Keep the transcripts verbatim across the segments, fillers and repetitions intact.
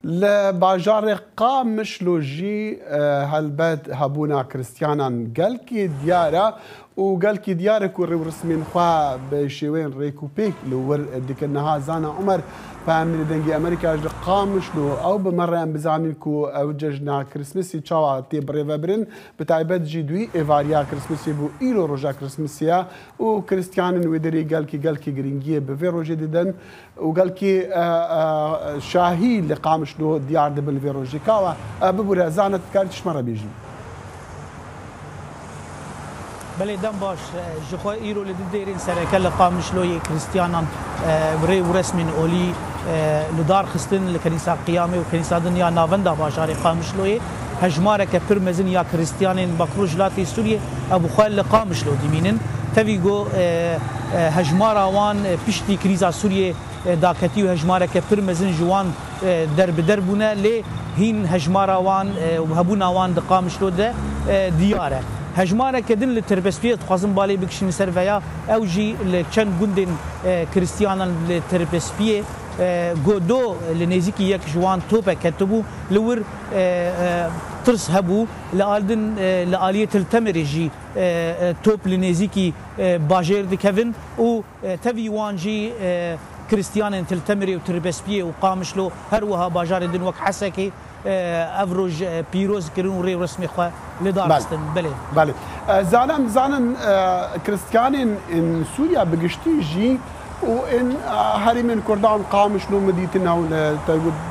Li bajarê Qamişlo jî, e, helbet hebûna Kristiyanan gelkî diyar e û gelkî diyar e ku rêwresmên xwe bi şêweyên rêkûpêk li wir dikin. Niha Zana Umer, peyamnêrê Dengê Amerîka ji Qamişlo, ew bi me re em bizanîn ku ew cejna Kirismesî çawa tê birêvebirin, bi taybet jî duyî êvariya Kirismesî bû, îro roja Kirismesî ye û Kristiyanên wê derê gelkî, gelkî giringiyê bi vê rojê didin. û gelkî, e, e, şahî li Qamişlo diyar dibin li vê rojê. Kawa, e, bibûre, Zana, tu dikarî tişt me re bêjî? Belê, dem baş. E, ji xwe îro li du dêrên sereke li Qamişloyê Kristiyanan, e, rê û resmên olî, e, li dar xistin li Kenîsa Qiyamê û kenîsa din ya navenda bajarê Qamişloyê. Hejmareke pir mezin ya Kristiyanên Bakur û Rojhilatê Sûriyê ew bi xwe li Qamişlo dimînin. Tevî ku, e, e, hejmara wan, e, piştî krîza Sûriyê, e, daketî û hejmareke pir mezin ji wan, e, der bi der bûne, lê hîn hejmara wan, e, û hebûna wan di Qamişlo de, e, diyar e. Hejmareke din li Tirbespiyê dixwazim balê bikişînim ser veya, ew jî li çend gundên, e, Kristiyanan li Tirbespiyê, e, Godo li nêzîkî yek ji wan tope ketibû, li wir, e, e, tirs hebû, li al din, e, li aliyê Til Temirê jî, e, e, top li nêzîkî, e, bajêr dikevin û, e, tevî wan jî, e, Kristiyanên Til Temirê û Tirbespiyê û Qamişlo, her wiha bajarê din wek Hesekê, e, ev roj, e, pîroz kirin û rê û resmê xwe li dar Belê. xistin. Belê. Belê. E, Zana, em dizanin, e, Kristiyanên, in, Sûriya bi giştî jî û in, e, herêmên Kurdan Qamişlo, Midîtin ew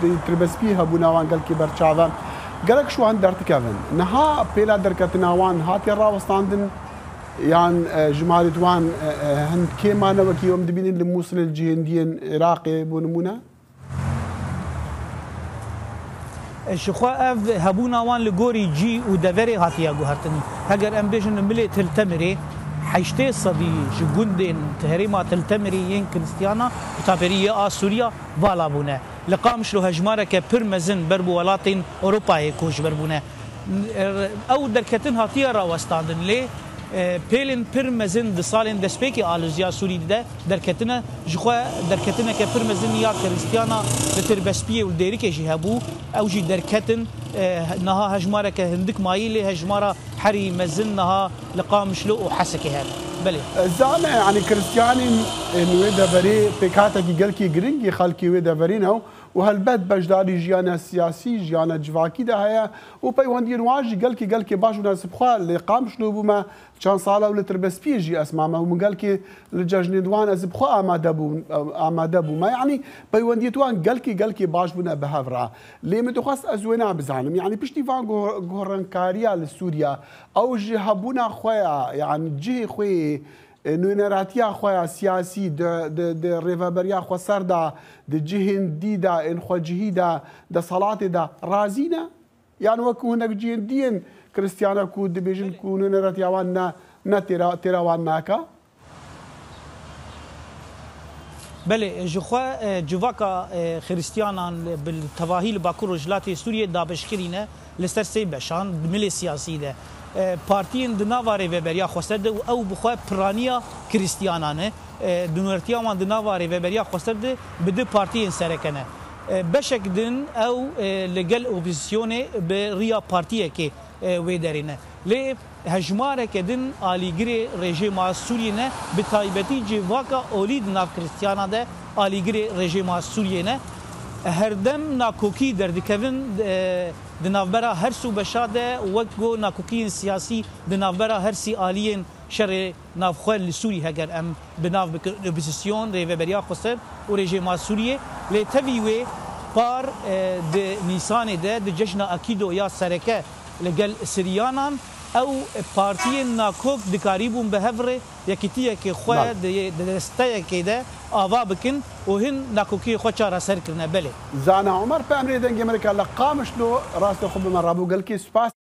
li Tirbespiyê hebûna wan gelkî berçav e. Gerek ji wan derdikevin. Niha pêla derketina wan hatiye rawestandin? Yan, e, jimarê di wan, e, e, hin kêm mane, wekî em dibînin li Mûsilê, li cihên diyên Iraqê, bo nimûne? Ji xwe ev hebûna wan li gorî cî û deverê hatiye guhertin. Heger em bêjin li milê Til Temirê, heştê sedî ji gundên herêma Til Temirê yên Kristiyana, bi taperî yê a Sûriya, vala bûne. Li Qamişlo hejmareke pir mezin ber bi welatên Ewropayê koçber bûne. Ew derketin hatiye rawestandin, lê, e, pêlên pir mezin di salên destpêkê aloziya Sûrî de derketine. Ji xwe derketineke pir mezin ya Kristiyana li Tirbespiyê û li Dêrikê jî hebû. Ew jî derketin. E, niha hejmareke hindik mayî, lê hejmara herî mezin niha li Qamişlo û Hesekê hene. Belê. Zana, yanî Kristiyanên, e, wê deverê pêkhatekî gelkî giring ê xelkê wê deverê ne û helbet beşdarî jiyana siyasî, jiyana civakî de heye û peywendiyên wan jî gelkî, gelkî baş bûne. Ez bi xwe li Qamişlo bûme çend sala û li Tirbespiyê jî ez mame û min gelkî li cejnên wan ez bi xwe amade bûm, amade bûme. Yanî peywendiyê wan gelkî, gelkî baş bûne bi hev re. Lê min dixwest ez wêna bizanim. Yanî piştî van guh-, guhrenkariya li Sûriya, ew ji hebûna xwe ya, yanî cihê xwe yê, e, nûneratiya xwe ya siyasî, di, di, di rêveberiya xweser de, di cihên dî de, ên xwecihî de, desthilatê de razî ne? Yan wekû hinek cihên dî yên Kristiyana ku dibêjin ku nûneratiya wan ne, ne têra, têra wan nake? Belê, ji xwe, e, civaka, e, Xiristiyanan bi tevahî li Bakur Rojhilatê Sûriyê dabeşkirî ne li ser sê beşan, di milê siyasî de. E, partiyên di nava Rêveberiya Xweser de û ew bi xwe piraniya Kiristiyanan e. E, nûneratiya wan di nava Rêveberiya Xweser de bi du partiyên sereke ne. E, beşek din ew, e, li gel opozîsyonê bi riya partiyekê, e, wê derê ne. Lê hejmareke din alîgirê rejîma Sûriyê ne, bi taybetî civaka olî di nav Kristiyana de alîgirê rejîma Sûriyê ne. Herdem nakokî derdikevin, e, di navbera her sê beşa de, wek ku nakokiyên siyasî di navbera her sê aliyên şerê navxwe li Sûrî, heger em bi nav bikin opozîsyon, Rêveberiya Xweser û rejîma Sûriyê, lê tevî wê par, e, di Nîsanê de di cejna Akîdo ya sereke li gel Siriyanan, ew partiyên nakok dikarîbûn bi hev re yekîtiyeke xwe Bale. di, di desteyekê de ava bikin û hin nakokiyê xwe çareser kirine. Belê. Zana Omer, peyamnêrê Dengê Amerîka li Qamişlo, rastê xwe bi me rabû, gelkî spas.